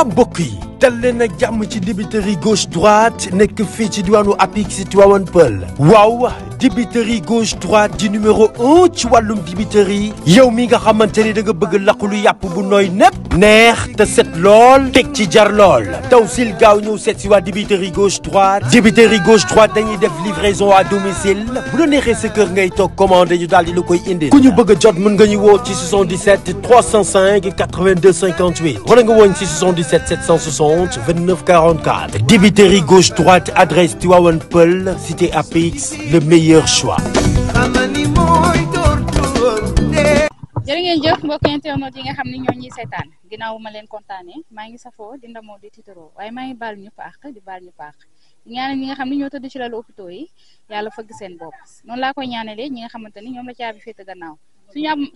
mbokk yi dal leen ak jàmm ci dibiteri gauche droite nekk fii ci diwaanu Apix Tivaouane Peulh waaw dibiteri gauche droite di numéro 1 ci wàllum dibiteri yow mi nga xamante ni da nga bëgg laqulu yàpp bu nooy nepp neex te set lool teg ci jar lool taw sil gaaw ñëw seet si waa dibiteri gauche droite dañuy def livraison à domicile bu la neexee sa kër ngay toog commandé ñu daal di la koy indi ku ñu bëgg a jot mën nga ñu woo ci 77 305 82 58 wala nga woon ci 77 760 29 44 dibiteri gauche droite adresse Tivaouane Peulh cité Apix le meilleur choix. jërë ngeen jëf mbokk internet yi nga xam ne ñoo ñuy seetaan ginnaaw ma leen kontaanee maa ngi safoo di ndamoo di tiitaroo waaye maa ngi baal ñëpp àq di baal ñëpp àq ñaanal ñi nga xam ne ñoo tëdd ci lalu hôpitaux yi yàlla fëgg seen bopp noonu laa koy ñaanalee ñi nga xamante ni ñoom la caabi féete gannaaw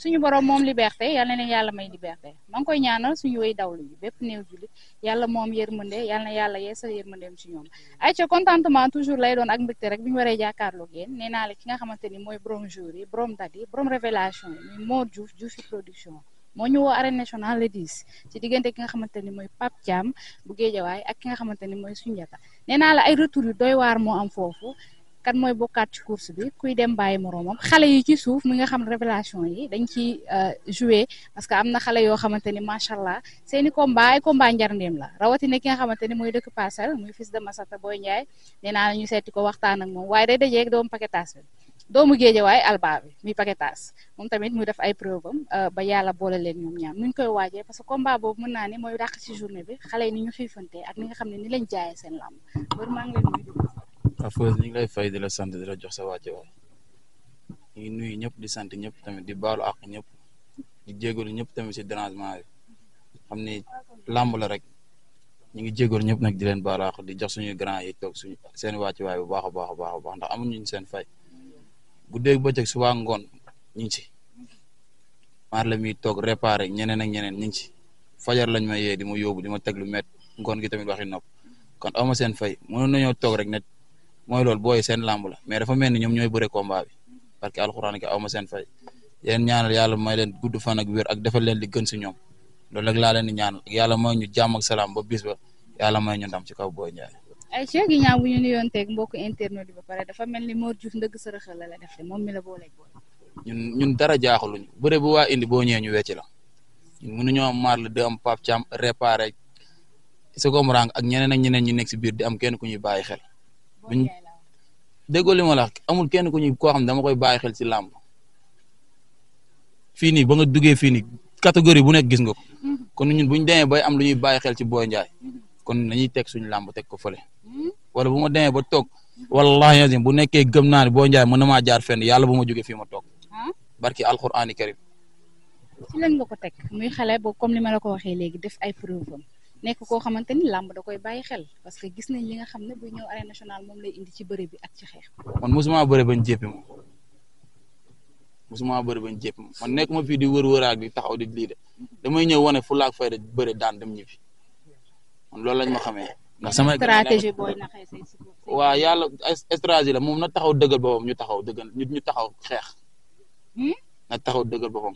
suñu borom moom liberté yàlla na leen yàlla may liberté maa ngi koy ñaanal suñu way dawlu yi bépp néew jullit yàlla moom yërmande yàlla na yàlla yeesal yërmandeem ci ñoom ay ca contentement toujours lay doon ak mbégte rek bi ñu waree jàkkaarloog yéen nee naa la ki nga xamante ni mooy borom jour yi borom date yi borom révélation yi muy Mor Diouf Diouf production moo ñu woo arène nationale le 10 ci diggante ki nga xamante ni mooy Pape Thiam bu Géejawaay ak ki nga xamante ni mooy Sunjata nee naa la ay retour yu doy waar moo am foofu kan mooy bokkaat ci course bi kuy dem bàyyi moroomam xale yi ci suuf mi nga xam révélation yi dañ ci joué parce que am na xale yoo xamante ni macha allah seeni combat ay combat njarndeem la rawatina ki nga xamante ni mooy dëkk Parcelles muy fils de Massata Boy Ndiaye nee naa la ñu seeti ko waxtaan ak moom waaye day dajeeg doomu paquetage bi doomu Géejawaay Alba bi muy paquetage moom tamit muy def ay preuve am ba yàlla boole leen ñoom ñaar nuñ koy waajee parce que combat boobu mën naa ni mooy dàq ci journée bi xale yi ni ñu xiifante ak ni nga xam ne ni lañ jaayee seen làmb bër maa ngi leen nuyu Fos ñu ngi lay fay di la sant di la jox sa wàcce waay ñu ngi nuyu ñëpp di sant ñëpp tamit di baalu àq ñëpp di jégalu ñëpp tamit si dérangement bi xam ni làmb la rek ñu ngi jégalu ñëpp nag di leen baalu àq di jox suñuy grand yi toog suñu seen wàcce waay bu baax a baax a baax a baax ndax amuñu ñu seen fay bu dégg bëccëg suba ngoon ñu ngi ci maar la muy toog réparé ñeneen ak ñeneen ñu ngi ci fajar lañ ma yee di ma yóbbu di ma teg lu met ngoon gi tamit waxi nopp kon aw ma seen fay mënoon nañoo toog rek ne mooy loolu booy seen làmb la mais dafa mel ni ñoom ñooy bëre combat bi parce que alxuraan ki aw ma seen fay yéen ñaanal yàlla may leen gudd fan ak wér ak defal leen li gën si ñoom loolu rek laa leen di ñaanal yàlla may ñu jàmm ak salaam ba bis ba yàlla may ñu ndam ci kaw Boy Ndiaye. ay Cheikh ginnaaw bu ñu nuyoonteeg mbokku internet bi ba pare dafa mel ni Mor Diouf ndëgg sërëxal la def de moom mi la booleeg boole. ñun dara jaaxaluñu bëre bu waa indi boo ñëwee ñu wecc la ñun mënuñoo am maar la di am Pape Thiam réparé sa comprendre ak ñeneen ak ñeneen ñi nekk si biir di am kenn ku ñuy bàyyi xel. déggoo li ma la amul kenn ku ñuy koo xam ne dama koy bàyyi xel ci làmb fii nii ba nga duggee fii nii catégorie bu nekk gis nga ko kon ñun bu ñu demee bay am lu ñuy bàyyi xel ci Boy Ndiaye kon nañuy teg suñu làmb teg ko fële wala bu ma demee ba toog wallahi azim bu nekkee gëm naa ne Boy Ndiaye mën na maa jaar fenn yàlla bu ma jógee fii ma toog barki alqurani karim ci lañ nga ko teg muy xale boobu comme ni ma la ko waxee léegi def ay preuve am nekk koo xamante ni làmb da koy bàyyi xel parce que gis nañ li nga xam ne buy ñëw arène nationale moom lay indi ci bëre bi ak ci xeex. man mosuma bëre bañ jéppi ma mosuma bëre bañ jéppi ma man nekk ma fii di wër-wëraak di taxaw di lii de damay ñëw wane fu laak fayda bëre daan dem ñibbi man loolu lañ ma xamee. ndax sama stratégie booy naxee say si. waaw yàlla stratégie la moom na taxaw dëggal boppam ñu taxaw dëggal ñu taxaw xeex. na taxaw dëggal boppam.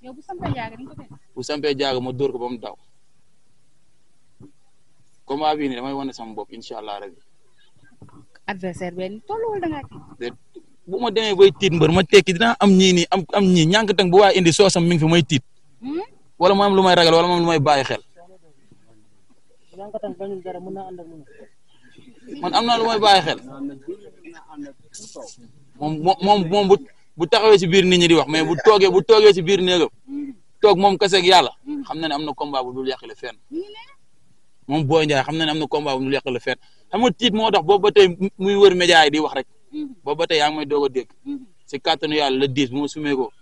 yow bu sampee jaaga dañ ko def. bu sampee jaaga ma dóor ko ba mu daw. combat bii nii damay wane sama bopp incha allah rabi. adversaire benn tolluwul da ngaa tiit. bu ma demee bay tiit mbër ma tekki dinaa am ñii nii am ñii ñànk tang bu waa indi soosam mi ngi fi may tiit. wala mu am lu may ragal wala mu am lu may bàyyi xel. man am naa lu may bàyyi xel. moom bu taxawee ci biir nit ñi di wax mais bu toogee ci biir néegam toog moom kese ak yàlla xam na ne am na combat bu dul yàqale fenn. moom Boy Ndiaye xam na ne am na combat bu ñu yàq la fenn xam nga tiit moo tax boobu ba tey muy wër média yi di wax rek boobu ba tey yaa ngi may doog a dégg si kàttanu yàlla le 10 bu ma sumee ko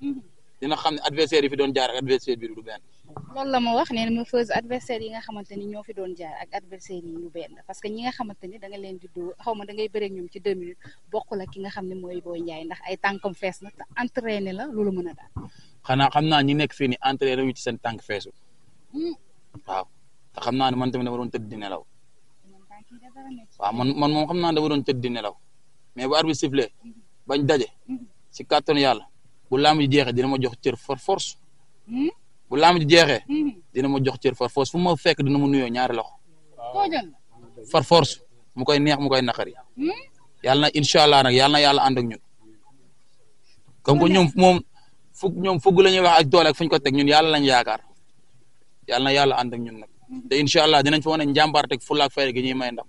dina xam ne adversaire yi fi doon jaar ak adversaire bi du benn. loolu la ma wax nee na ma feuse adversaire yi nga xamante ni ñoo fi doon jaar ak adversaire yi ñu benn parce que ñi nga xamante ni da nga leen di dóor xaw ma da ngay bëre ak ñoom ci 2 minutes bokkul ak ki nga xam ne mooy Boy Ndiaye ndax ay tànkam fees na te entraîné la loolu mën a daal. xanaa xam naa ñi nekk fii ni entraîné wu ci seen tànk feesu waaw. te xam naa ne man tamit dama doon tëdd di nelaw waaw man moom xam naa ne dama doon tëdd di nelaw mais bu arbitre sifflé bañ daje si kàttanu yàlla bu làmb ji jeexee dina ma jox cër for force bu lamb ji jeexee dina ma jox cër far force fu ma fekk dina ma nuyoo ñaari loxo far force mu koy neex mu koy naqari yàlla na incha allah nag yàlla na yàlla ànd ak ñun comme que ñoom fugg la ñuy wax ak doole ak fu ñu ko teg ñun yàlla lañ yaakaar yàlla na yàlla ànd ak ñun nag te incha allah dinañ fa wane njàmbaar teg fulla ak fayda gi ñuy may ndam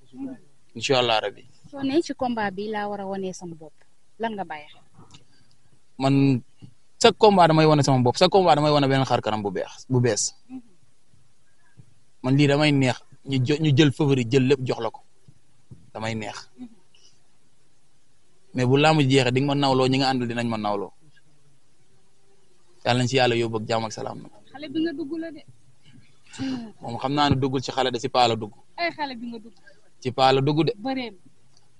incha allah rabbi. soo ne ci combat bi laa war a wane sama bopp lan nga bàyyi xel. man chaque combat damay wane sama bopp chaque combat damay wane beneen xar kanam bu bees man lii damay neex ñu jël favori jël lépp jox la ko damay neex mais bu laamu jeexee di nga ma nawloo ñi nga àndal dinañ ma nawloo yàlla nañ si yàlla yóbbu ak jàmm ak salaam nag. xale bi nga dugg la de. moom xam naa ne duggul ci xale de si paa la dugg. ay xale bi nga dugg. ci paa la dugg de. bëreem.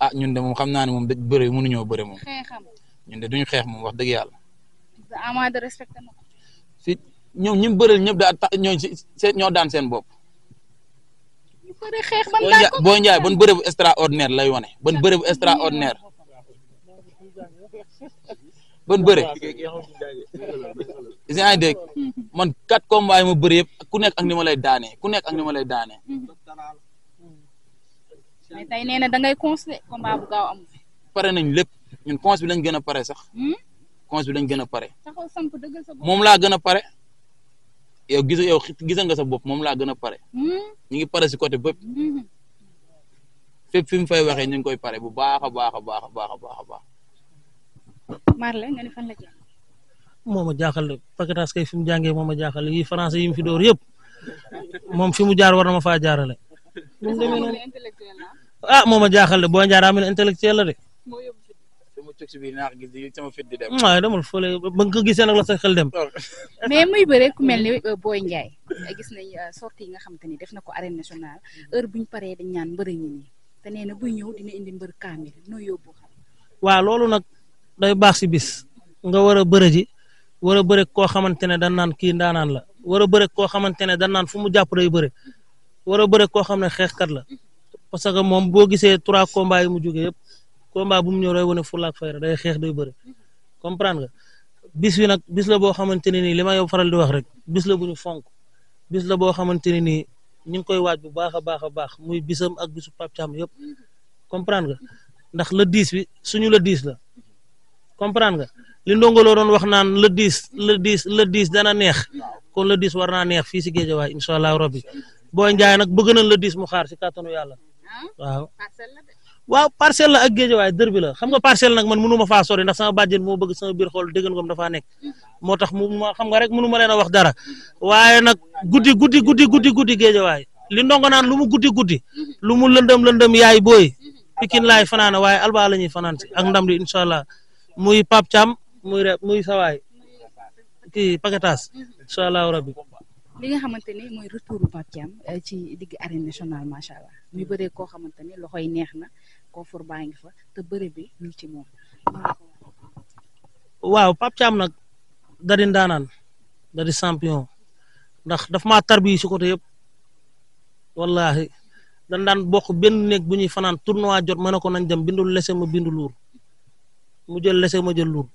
ah ñun de moom xam naa ne moom dañ bëre mënuñoo bëre moom. xeexam. ñun de duñu xeex moom wax dëgg yàlla. Ama de respecté na ko. fi ñoom ñi mu bëreel ñëpp daal ñoo daan seen bopp. ñu bëri xeex ban daan ko Boy Ndiaye ban bëre bu extraordinaire lay wane ban bëre bu extraordinaire ban bëre. is yaa ngi dégg man 4 combats yi ma bëri yëpp ku nekk ak ni ma lay daanee ku nekk ak ni ma lay daanee. mais tey nee na da ngay constaté combat bu gaaw amu fi. pare nañ lépp ñun cons bi lañ gën a pare sax. cons bi lañ gën a pare. taxaw samp dëggal sa bopp. moom laa gën a pare yow gisa nga sa bopp moom laa gën a pare. ñu ngi pare si côté bépp. fépp fi mu fay waxee ñu ngi koy pare bu baax a baax a baax a baax a baax a baax. Marley nga ni fan la jeex. moo ma jaaxal de Paquetas kay fi mu jàngee moo ma jaaxal yi français yi mu fi door yëpp moom fi mu jaar war na ma faa jaarale. bu mu demee noonu ah moo ma jaaxal de boo njaar amee intellectuel la de. sama cog si biir naax gi sama fit di dem. waaye demul fële ba nga ko gisee nag la sa xel dem. mais muy bëre ku mel ni Boy Ndiaye gis nañ sortie yi nga xamante ni def na ko arène nationale heure buñ paree dañ ñaan mbër ñi nii te nee na buy ñëw dina indi mbër kaamil noo yóbbu xam. waaw loolu nag day baax si bis nga war a bëre ji war a bëre koo xamante ne dañ naan kii ndaanaan la war a bëre koo xamante ne dañ naan fu mu jàpp day bëre war a bëre koo xam ne xeexkat la parce que moom boo gisee 3 combats yi mu jógee yëpp combat bu mu ñëw day wane fulla ak fayda day xeex day bëre comprendre nga bis bi nag bis la boo xamante ne nii li ma yow faral di wax rek bis la bu ñu fonk bis la boo xamante ne nii ñu ngi koy waaj bu baax a baax a baax muy bisam ak bisu Pape Thiam yëpp comprendre nga ndax le 10 bi suñu le 10 la comprendre nga li ndongoloo doon wax naan le 10 dana neex kon le 10 war naa neex fii si Guédiawaye incha allah rabbi Boy Ndiaye nag bëgg nañ le 10 mu xaar si kàttanu yàlla waaw parcelle la ak Guédiawaye dër bi la xam nga parcelle nag man mënu ma faa sori ndax sama bàjjen moo bëgg sama biir xool déggan ngoom dafaa nekk moo tax mu xam nga rek mënu ma leen a wax dara waaye nag guddi Guédiawaye li ndongo naan lu mu guddi lu mu lëndëm yaay booy Pikine laay fanaana waaye Alba la ñuy fanaan si ak ndam li incha allah muy Pape Thiam muy sawaay kii Paquetas incha allah rabbi li nga xamante ni mooy retour Pape Thiam ci digg arène nationale macha allah muy bëree koo xamante ni loxoy neex na koofur baa ngi fa te bëre bi ñu ci moom. waaw Pape Thiam nag da di ndaanaan da di champion ndax daf maa tarbi si côté yëpp wallahi dañ daan bokk benn néeg bu ñuy fanaan tournoi jot ma ne ko nañ dem bindul lese ma bindu luur mu jël lese ma jël luur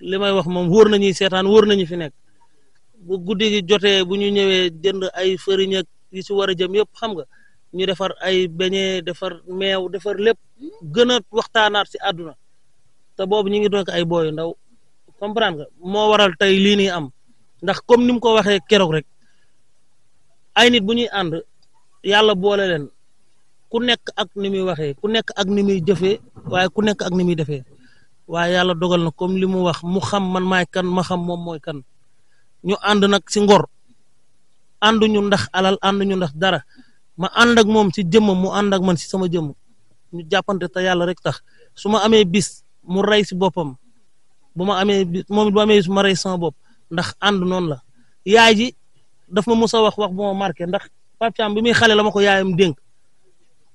li may wax moom wóor nañuy seetaan wóor nañu fi nekk bu guddi gi jotee bu ñu ñëwee jënd ay fëriñ ak yi si war a jëm yëpp xam nga ñu defar ay beñe defar meew defar lépp gën a waxtaanaat si àdduna te boobu ñu ngi doon ay booyu ndaw comprendre nga moo waral tey lii nii am ndax comme ni mu ko waxee keroog rek ay nit bu ñuy ànd yàlla boole leen ku nekk ak ni muy waxee ku nekk ak ni muy jëfee waaye ku nekk ak ni muy defee waaye yàlla dogal na comme li mu wax mu xam man maay kan ma xam moom mooy kan ñu ànd nag si ngor ànduñu ndax alal ànduñu ndax dara ma ànd ak moom si jëmmam mu ànd ak man si sama jëmm ñu jàppante te yàlla rek tax su ma amee bis mu rey si boppam bu ma amee bis moom it bu amee bis ma rey sama bopp ndax ànd noonu la yaay ji daf ma mos a wax bu ma marqué ndax Pape Thiam bi muy xale la ma ko yaayam dénk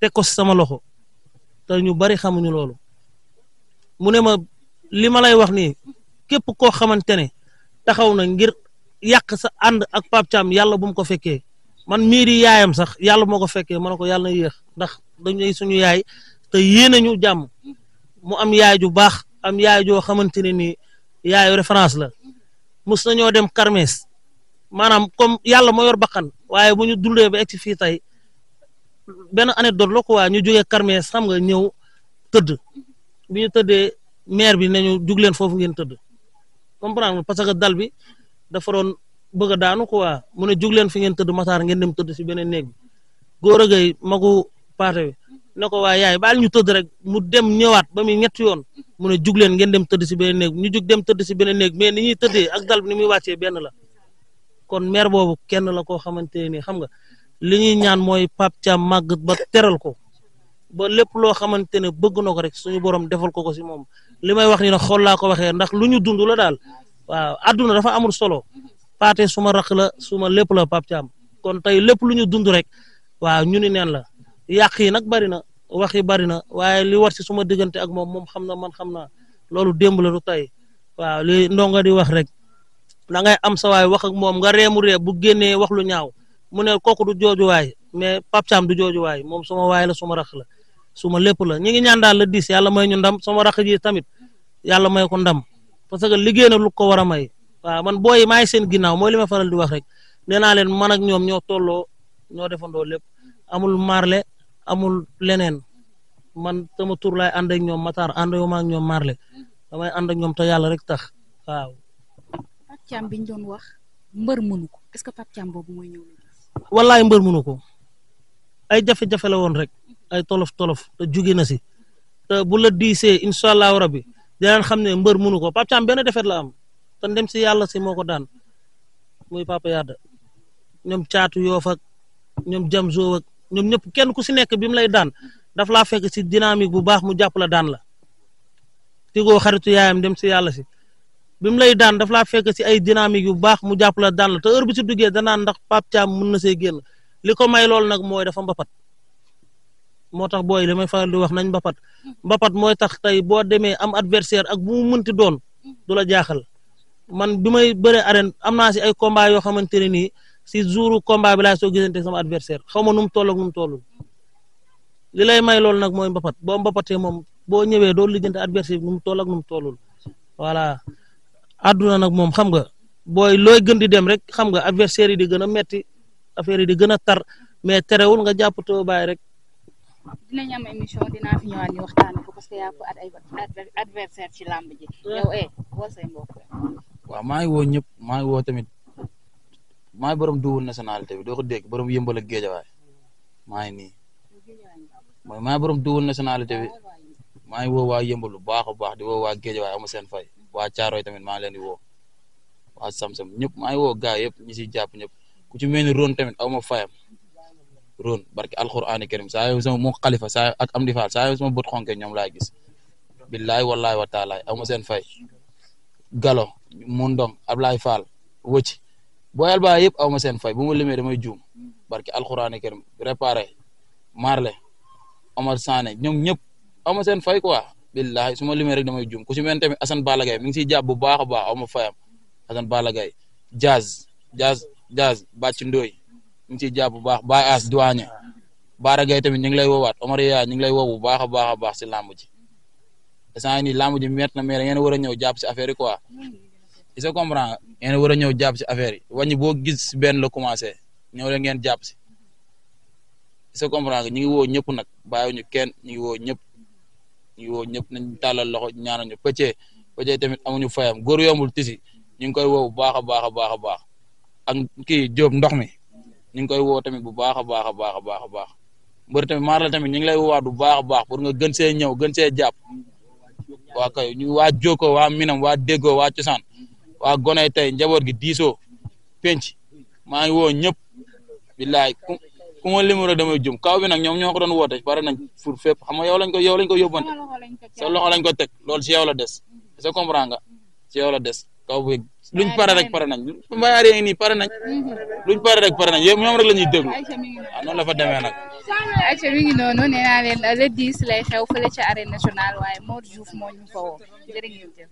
teg ko si sama loxo te ñu bari xamuñu loolu mu ne ma li ma lay wax nii képp koo xamante ne taxaw na ngir yàq sa ànd ak Pape Thiam yàlla bu mu ko fekkee man mii di yaayam sax yàlla moo ko fekkee ma ne ko yàlla na yéex ndax dañuy suñu yaay te yéene ñu jàmm mu am yaay ju baax am yaay joo xamante ne nii yaayu référence la mus nañoo dem Kermesse maanaam comme yàlla moo yor bakkan waaye bu ñu dundee ba egg ci fii tey benn anecdote la quoi ñu jógee Karmees xam nga ñëw tëdd bi ñu tëddee maire bi nañu jug leen foofu ngeen tëdd comprendre parce que dal bi dafa doon bëgg a daanu quoi mu ne jug leen fi ngeen tëdd Matar ngeen dem tëdd si beneen néeg bi góor a gay magu paate bi ne ko waa yaay baal ñu tëdd rek mu dem ñëwaat ba muy ñetti yoon mu ne jug leen ngeen dem tëdd si beneen néeg ñu jug dem tëdd si beneen néeg mais ni ñuy tëddee ak dal bi ni muy wàccee benn la kon maire boobu kenn la koo xamante ne xam nga li ñuy ñaan mooy Pape Thiam màgg ba teral ko ba lépp loo xamante ne bëgg na ko rek suñu borom defal ko ko si moom li may wax ni nag xool laa ko waxee ndax lu ñu dund la daal waaw adduna dafa amul solo paate suma rakk la suma lépp la Pape Thiam kon tey lépp lu ñu dund rek waaw ñu ni neen la yàq yi nag bari na wax yi bari na waaye li war si suma diggante ak moom xam na man xam naa loolu démb la du tey waaw li ndongo di wax rek da ngay am sa waay wax ak moom nga reemu ree bu génnee wax lu ñaaw mu ne kooku du joojuwaay mais Pape Thiam du joojuwaay moom suma waay la suma rakk la suma lépp la ñi ngi ñaan daal la dis yàlla may ñu ndam sama rakk ji tamit yàlla may ko ndam parce que liggéey na lu ko war a may waaw man booy maay seen ginnaaw mooy li ma faral di wax rek nee naa leen man ak ñoom ñoo tolloo ñoo defandoo lépp amul marle amul leneen man sama tur laay ànd ak ñoom Matar ànd yoo ma ak ñoom marle damay ànd ak ñoom te yàlla rek tax waaw. Pape Thiam bi ñu doon wax mbër mënu ko est-ce que Pape Thiam boobu mooy ñëw. wallaay mbër mënu ko ay jafe-jafe la woon rek ay tolof te jóge na si te bu la diisee incha allahu rabbi dinañ xam ne mbër mënu ko Pape Thiam benn defet la am te ndem si yàlla si moo ko daan muy Papa Yada ñoom caatu yoof ak ñoom jam zoo ak ñoom ñëpp kenn ku si nekk bi mu lay daan daf laa fekk si dynamique bu baax mu jàpp la daan la tigoo xaritu yaayam dem si yàlla si bi mu lay daan daf laa fekk si ay dynamique yu baax mu jàpp la daan la te heure bi si duggee danaan ndax Pape Thiam mën na see génn li ko may loolu nag mooy dafa mbapat moo tax booy li may faral di wax nañ mbapat mooy tax tey boo demee am adversaire ak bu mu mënti doon du la jaaxal man bi may bëre arène am naa si ay combat yoo xamante ne nii si jouru combat bi laay soo gisante sama adversaire xaw ma nu mu toll ak nu mu tollul li lay may loolu nag mooy mbapat boo mbapatee moom boo ñëwee doo lijjante adversaire bi nu mu toll ak nu mu tollul voilà àdduna nag moom xam nga booy looy gën di dem rek xam nga adversaire yi di gën a metti affaire yi di gën a tar mais terewul nga jàpp too bàyyi rek. dinañ am émission dinaa fi ñëwaat ñu waxtaanee ko parce que yaa ko adversaire ci làmb ji. yow woo say mbokk. waaw maa ngi woo ñëpp maa ngi woo tamit maa ngi borom double nationalité bi doo ko dégg borom yëmbal ak géejawaay maa ngi nii mooy maa ngi borom double nationalité bi maa ngi woo waa yëmbal bu baax a baax di woo waa géejawaay amu seen fay waa Caaroy tamit maa ngi leen di woo waa Samsam ñëpp maa ngi woo gaa yëpp ñi siy jàpp ñëpp ku ci mel ni Ron tamit aw ma fayam Ron barki alxuraani karim saa yoo sama moo xalifa saa ak am di faal saa yoo sama bët xonke ñoom laay gis billaay wallaay wa taalaay aw ma seen fay Galo Mundong Ablaye Fall wëcc booyal ba yëpp aw ma seen fay bu ma limee damay juum barki alxuraani karim réparé Marle Omar Sané ñoom ñëpp aw ma seen fay quoi billaay su ma limee rek damay juum ku ci mel tamit Assane Balla Gaye mi ngi siy jàpp bu baax a baax aw ma fayam Assane Balla Gaye Jazz Bàcc Ndoy mi ngi siy jàpp bu baax Baye As Douane Baara Gaye tamit ñu ngi lay woowaat Omar Yaa ñu ngi lay woo bu baax a baax si làmb ji instant nii làmb ji métti na mais da ngeen war a ñëw jàpp si affaire yi quoi il se comprend ngeen war a ñëw jàpp si affaire yi wàññi boo gis benn la commencé ñëw leen ngeen jàpp si il se comprend ñu ngi woo ñëpp nag bàyyiwuñu kenn ñu ngi woo ñëpp nañ tàllal loxo ñaanal ñu pëccee tamit amuñu fayam góor yombul tisi ñu ngi koy woo bu baax a baax ak kii Diop ndox mi ñu ngi koy woo tamit bu baax a baax mbër tamit maar la tamit ñu ngi lay woowaat bu baax a baax pour nga gën see ñëw gën see jàpp waa kay ñu waa Joko waa Minam waa Déggo waa Cosaan waa Goney tey njaboot gi diisoo penc maa ngi woo ñëpp billaay ku ma limu rek damay jum kaw bi nag ñoom ñoo ko doon woote pare nañ pour fépp xam nga yow lañ ko yóbbante sa loxo lañ ko teg loolu si yow la des sa comprend nga si yow la des kaw bi luñ pare rek pare nañ mbayaar yi nii pare nañ luñ pare rek pare nañ ñoom rek la ñuy déglu waaw noonu la fa demee nag. ayca mi ngi noonu nee naa leen le 10 lay xew fële ca arène nationale waaye Modou Diouf moo ñu fa woo jërë ngeen jëf.